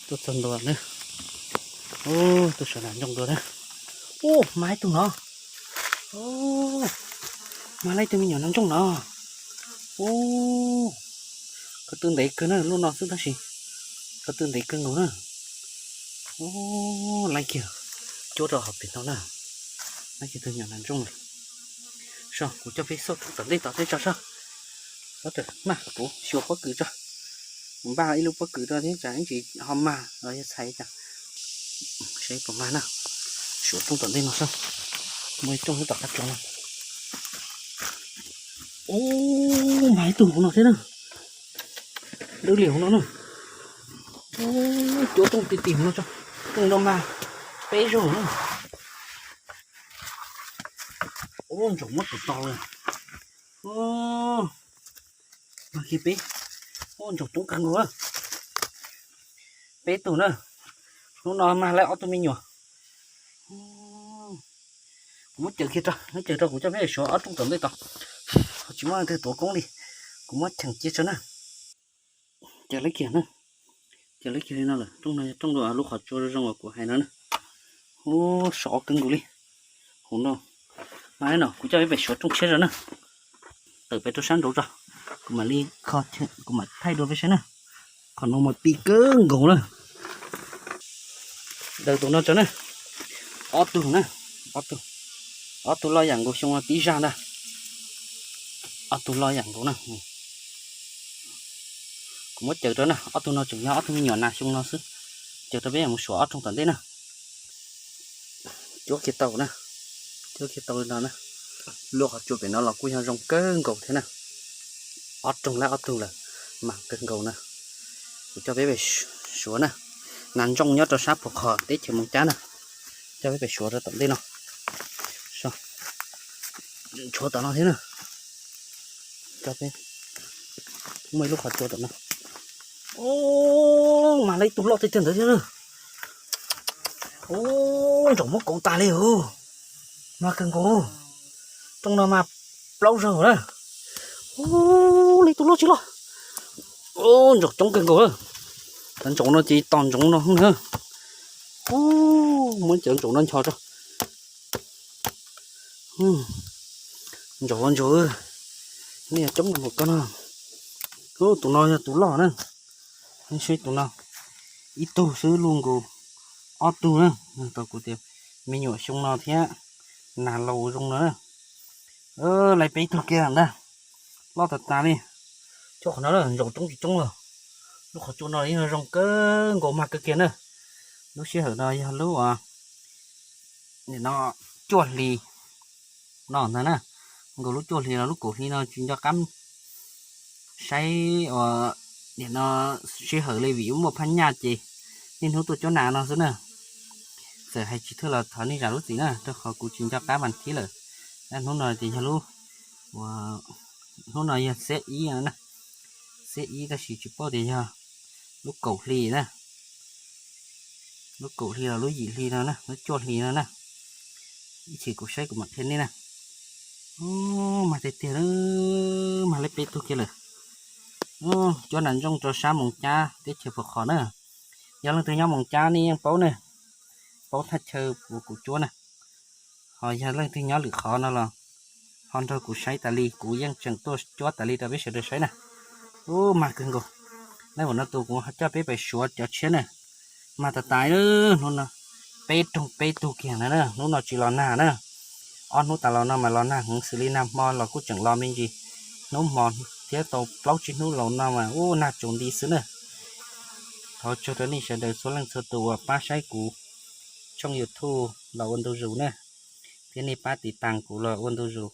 Tuaj txog ntua na. Ub, tuaj saum nas ntsooj dua na. Ub, mag ib tug no. Ub, mag lawm ib tug me nyuam nas ntsooj no. Ub, ko tw ntev kawg na, lub no xwb tab sis ko tw ntev kawg nkaus na. Ub, lawv kiag cuab rau hauv pem no na. Lawv kiag tus me nyuam nas ntsooj lawm. So, kuv coj peb xauj roob tom ntej tod thiab tso so. Maj kuv xyuas pob kws tso. Kuv npaj ib lub pob kws rau thiab tsam ib ntsis ho mag los yog txhais cas. Saib puas mag na. Suav rooj tom ntej no saib. Muaj ib rooj nyob tom qab tsuas no. Ub, mag ib tug hauv no thiab na. Dawb liam hauv no na. Ub, cuab rooj ti ti hauv no tso. Rooj no mag peb zaug na. Ub, ntsaum muab tus to lawm. Ub, mag kiag peb. Ub, ntsaum coob kawg nkaus. Peb tug na. Hnub no mag lawm ob tug me nyuam. Kuv muab caws kiag rau, muab caws rau kuv coj peb suav ob rooj tom ntej tod. Tsis muaj leej twg tuav koob li, kuv muab cheem cia tso na. Caws lawv kiag na, caws lawv kiag li no lawm. Rooj no yog rooj lub qhov tsua zoo uas kuv hais no na. Ub, sov kawg nkaus li. Hauv no, no kuv coj peb pem suav rooj tshiab tso na. Tawm pem rau sab nraud tso, kuv mam li, kuv mam thaij dua peb saib na. Qhov no mas ti kawg nkaus na. Daws tus no tso na. Ob tug na, ob tug, ob tug loj yam nkaus xyoo no tib zaj ntag. Ob tug loj yam nkaus na. Kuv muab caws rau na, ob tug no tseem yog ob tug me nyuam nas xyoo no xwb. Caws rau peb mus suav ob rooj tom ntej na. Cuab kiag tau na, cuab kiag tau li no na. Lub qhov tsua pem no los kuj yog zoo kawg nkaus thiab na. Ob rooj lawm ob tug lawm, mag kawg nkaus na. Kuv coj peb pem suav na. Nas ntsooj nyob rau sab puag qhov teb chaws Moos Cab na. Coj peb pem suav rau tom ntej no. Tshuav tom no thiab na. Muaj ib lub qhov tsua tom no. Ub, mag lawm ib tug loj tiag tiag ntawd thiab na. Ub, ntsaum muab kauv tas li os. Mag kawg nkaus. Rooj no mas plaub zaug na. Ub, lawm ib tug loj tsis loj. Ub, ntsaum coob kawg nkaus na. Cov ntsaum no ces tos ntsoov no na. Ub, muab cov ntsaum no nchos tso. Ntsaum ntsaum, nej coob no mus koj no. Ub, tus no yog tus loj na. Nej saib tus no, ib tug xwb luj nkaus ob tug na. Tau kuv tias me nyuam xyoo no thiab, nas laus zoo no na. Lawv peb tug kiag ntag, loj tas tas li. Cov qhov no ntsaum coob tsis coob los, lub qhov tsua no yeej zoo kawg nkaus mag kawg kiag na. Lub sij hawm no yog lub, nim no cuaj hli no ntag na, nkaus lub cuaj hli los lub kaum hli no tsis nco qab saib ua, nim no sij hawm li vim yuav muaj phaj nyaj ces niaj hnub tuaj cuab nas no xwb na. Txawm hais tsis thwj los thov nej zam lub txim na, rau qhov kuv tsis nco qab vas thib lawm. Hnub no ces yog lub, hnub no yog xiab ib na, xiab ib tab sis tsis paub tias yog lub kaum hli na, lub kaum hli los lub yim hli no na, lub cuaj hli no na. Ib chim kuv saib kuv mam qhia nej na. Mag tiag tiag, mag lawv peb tug kiag lawm. Cuab nas ntsooj rau sab Moos Cab teb chaws Phuv Qhov na. Yog leej twg nyob Moos Cab nej yeej paub na, paub thaj chaw uas kuv cuab na. Ho yog leej twg nyob lwm qhov no los ho nrog kuv saib tas li, kuv yeej tseem tuaj cuab tas li rau peb sawv daws saib na. Ub, mag kawg nkaus. Nab ua no tus kuv coj peb pem suav cov tshiab na. Mag tas tas, hnub no peb roog peb tug kiag na, hnub no tsis los nag na. Ob hnub tas los no mas los nag heev xws li nag hmo los kuj tseem los me ntsis. Hnub hmo thiab tau plaub tsib hnub los no mas ub nag tsaus nti xwb na. Thov tsaug rau nej sawv daws txhua leej txhua tus uas pab saib kuv tshooj YouTube los ua ntu zus na, thiab nej pab tiv tas kuv los ua ntu zus.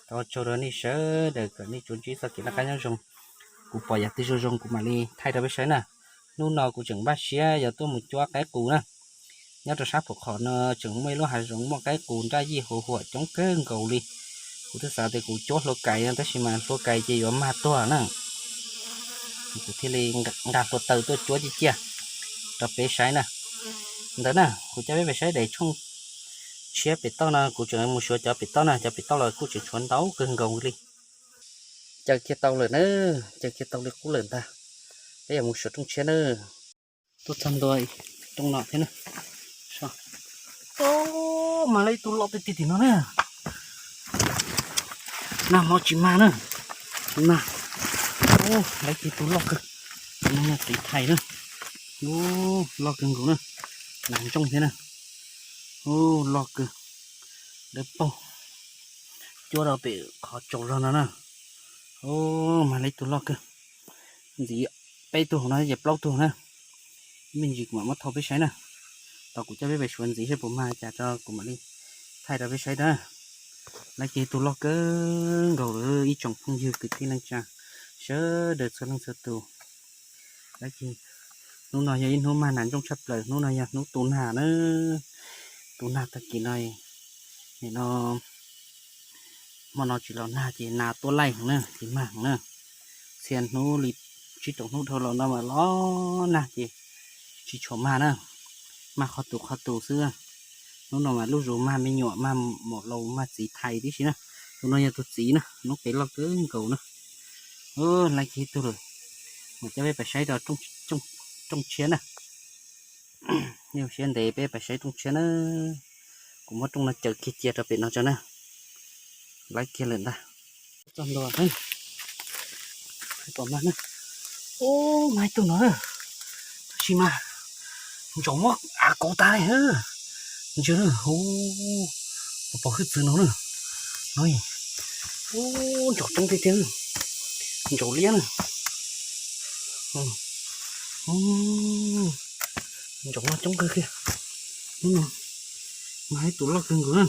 Thov tsaug rau nej sawv daws kom nej tsuas ntsib txoj kev noj qab nyob zoo. Kuv pom yam twg zoo zoo kuv mam li thaij rau peb saib na. Hnub no kuv tseem npaj siab yuav tuaj mus cuab qaib qus na. Nyob rau sab Phuv Qhov no tseem muaj ib lub hav zoov muaj qaib qus nraj yij huv huam coob kawg nkaus li. Kuv twb xav tias kuv cuab hlua kais no tab sis mas hlua kais ces yuav mag tuag na. Kuv thiaj li nqa hlua taws tuaj cuab ciaj ciaj rau peb saib na. Ntawd na, kuv coj peb pem saib daim tshooj tshiab pem toj no, kuv tseem mus suav cov pem toj na, cov pem toj los kuj tseem tshuav ntau kawg nkaus li. Caws kiag tau lawm na, caws kiag tau li qub lawm ntag. Peb yuav mus suav rooj tshiab na. Tuaj txog ntua rooj no thiab na. Mas lawv ib tug loj tiag tiag tim no na. Nag hmo tsis mag na. Tsis mag. Lawv ib tug loj kawg. Tus no yog txiv thais na. Loj kawg nkaus na. Nas ntsooj thiab na. Loj kawg. Dawb paug. Cuab rau pem qhov tsaus zog no na. Mas lawv ib tug loj kawg. Ntxiv peb tug hauv no ces plaub tug na. Me ntsis kuv mam muab thau peb saib na. Tos kuv coj peb pais suav ntxiv seb puas mag cas tso kuv mam li thaij rau peb saib na. Lawv ib tug loj kawg nkaus lawm ib tsoom phooj ywg kwv tij neej tsa sawv daws txhua leej txhua tus. Hnub no yog ib hnub mag nas ntsooj tshaj plaws, hnub no yog hnub tu nag na. Tu nag tag kis no, nim no hmo no tsis los nag ces nas tuaj laij heev na, tsis mag heev na. Txhia hnub li tsib rau hnub dhau los no mas los nag ces tsis tshua mag na, mag qhov tus qhov tus xwb. Hnub no mas lub zos mag me nyuam, mag maum laus, mag txiv thais tib si na. Tus no yog tus txiv na, noob qes loj kawg nkaus na. Lawv ib tug lawm, mus coj peb pais saib rau rooj tshiab na. Nyob siab ntev peb pais saib rooj tshiab na. Kuv muab rooj no caws kiag cia rau pem no tso na. Lawv kiag lawm ntag. Txog ntua, pom mag na. Ub, mag ib tug no na. Tab sis mas ntsaum muab av kauv tas li. Ntsia na, ub, pom hwj txwv no na. No, ub, ntsaum coob tiag tiag. Ntsaum liab na. Ntsaum no coob kawg kiag. Hnub no mag ib tug loj kawg nkaus na.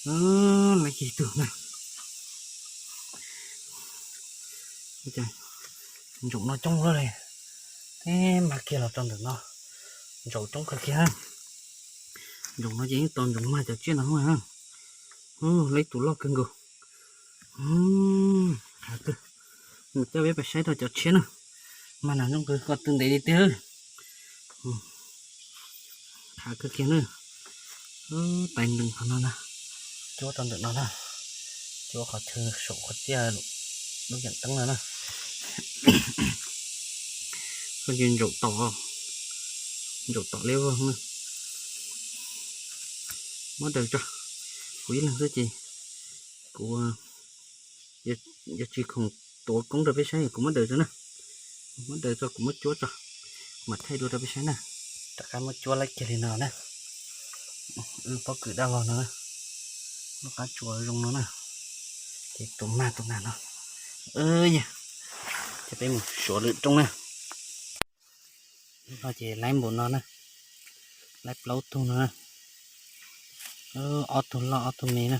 Lawv ib tug na. Ntsaum no coob loj li. Teb mag kiag los rau ntawm no. Ntsaum coob kawg kiag. Ntsaum no ces yeej tos ntsaum mag cov tsiaj no. Lawv ib tug loj kawg nkaus. Hav kawg. Mus coj peb pais saib rau cov tshiab na. Mag nas ntsooj kawg, koj twb ntev li tiag. Hav kawg kiag na. Tais ntees qhov no na. Cuab rau ntawm no na. Cuab qhov chaw saum qhov ciaj lub yeem teeb no na. Koj ntsia ntsaum tom, ntsaum tom liab vog na. Muab daws tso, kuv ib leeg xwb ces kuv yuav tsis khoom tuav koob rau peb saib, kuv muab daws tso na. Muab daws tso kuv muab cuab tso, kuv mam thaij dua rau peb saib na. Rov qab muab cuab laib kiag li no na. Wb pob kws daj vog no na, lub qab tsuas zoo no na, ces tus mag tus nas no. Yog, ces peb mus suav lwm rooj na. No ces laib npaum no na, laib plaub tug no na. Ob tug loj ob tug me na.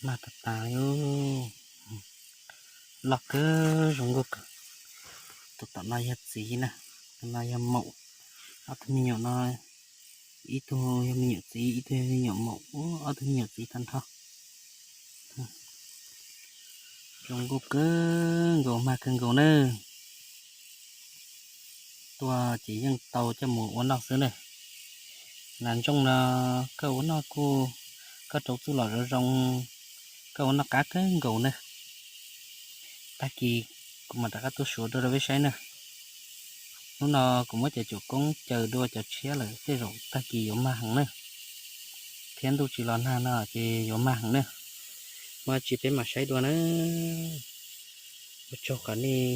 Mag tas tas li. Loj kawg, zoo nkauj kawg. Tus tom no yog txiv na, tus no yog maum. Ob tug me nyuam no, ib tug yog me nyuam txiv, ib tug yog me nyuam maum. Ub, ob tug me nyuam txiv tag nrho. Zoo nkauj kawg nkaus, mag kawg nkaus na. Tuaj ces yeej tau coj mus ua noj xwb na. Nas ntsooj no koj ua noj kuj, koj rau txuj lom zoo zoo, koj ua noj qab kawg nkaus na. Tag kis kuv mam rov qab tuaj suav dua rau peb saib na. Hnub no kuv muab cov cuam koob caws dua cov tshiab lawm, tej zaum tag kis yuav mag heev na. Thiab ntuj tsis los nag no ces yuav mag heev na. Muaj tsi peb mam saib dua na. Ua tsaug qhov nej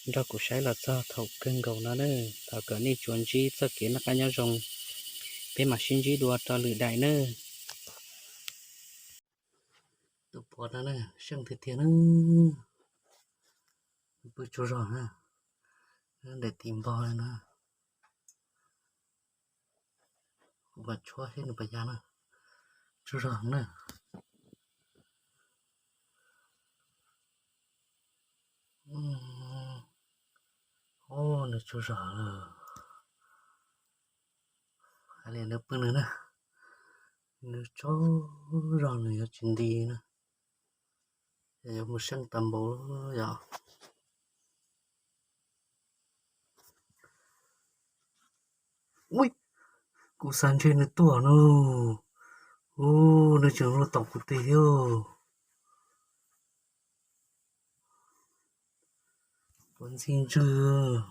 nrog kuv saib los txog thaum kawg nkaus no na. Thov kom nej tsuas ntsib txoj kev noj qab nyob zoo. Peb mam sib ntsib dua rau lwm daim na. Tus pov no seej tiag tiag na. Pw tsaug zog na, nram tim npog no. Kuv mam tshuab seb nws puas ya na. Tsaug zog na. Ub, nws tsaug zog lawm. Hais li nws pw nws na, nws tsaug zog nws yuav tsis nti na. Yuav mus seej tas npaum yom. Ui, kuv xav ntshe nws tuaj no. Ub, nws tseem luag tom kuv tes thiab. Puav ntxhi ntswg.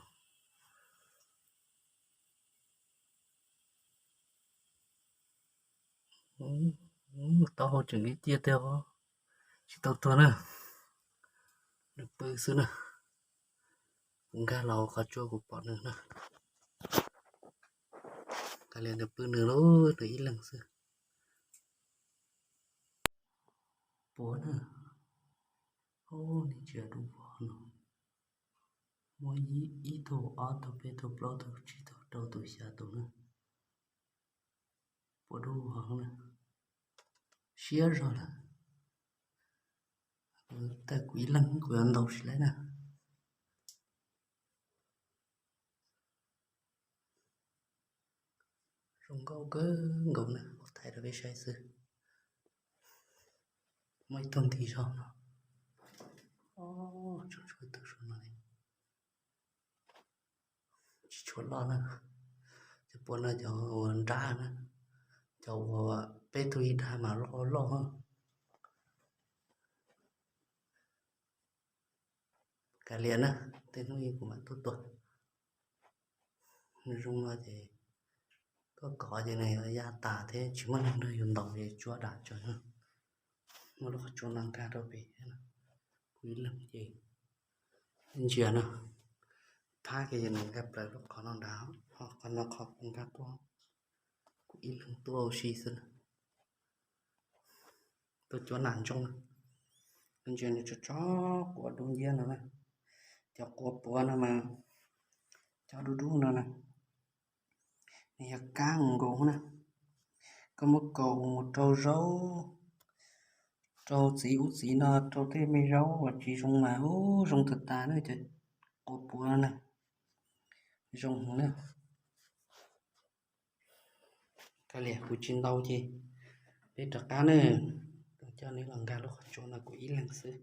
Taub hau tseem li ciaj tiag os, tsis tau tuag na. Nws pw xwb na. Kuv nkag los qhov tsua kuv pom nws na. Kav liam nws pw nws lub, nws ib leeg xwb. Puav na. Ub, nej ntsia dub vog no. Muaj ib tug, ob tug, peb tug, plaub tug, tsib tug, rau tus, xya tus na. Puav dub vog na. Siab zog lawm. Kuv tawm kuv ib leeg kuv yuav ntaus tsis laib na. Zoo nkauj kawg nkaus na, kuv thaij rau peb saib xwb. Muaj ib tug nti zog no. Tseem tshuav ib tug saum no li. Tsis tshua loj na. Cov puav no cov uas nrab na, cov uas peb tug ib dag mas loj loj. Kav liam na, tej hnub kuv mam tuaj tua. Nws zoo no ces koj kov ces nws yuav ya tas thiab tsis muaj neeg nrog yus ntaus ces tsuab dam tsawv. Muaj lub qhov tsua no nkag rau pem, kuv ib leeg ces ntsia no, phab kiag ces nws nkag plaws lub qhov no nrad, ho qhov no qhov kuv nkag tuaj, kuv ib leeg tuaj ua si xwb na. Tus cuav nam ntsoog na, ntsia nws tso tso quav dub nciab no na. Cov quav puav no mas, cov dub dub no na, nws yog kab nkaus na. Koj muab kaus mus rau zaub, rau txiv ub txiv no, rau tej me zaub uas tsis zoo mas ub zoo tag tas na, cov quav puav na. Zoo heev na. Kav liam kuv tsis ntaus ces peb rov qab na. Kuv coj neb los nkag lub qhov tsua no kuv ib leeg xwb.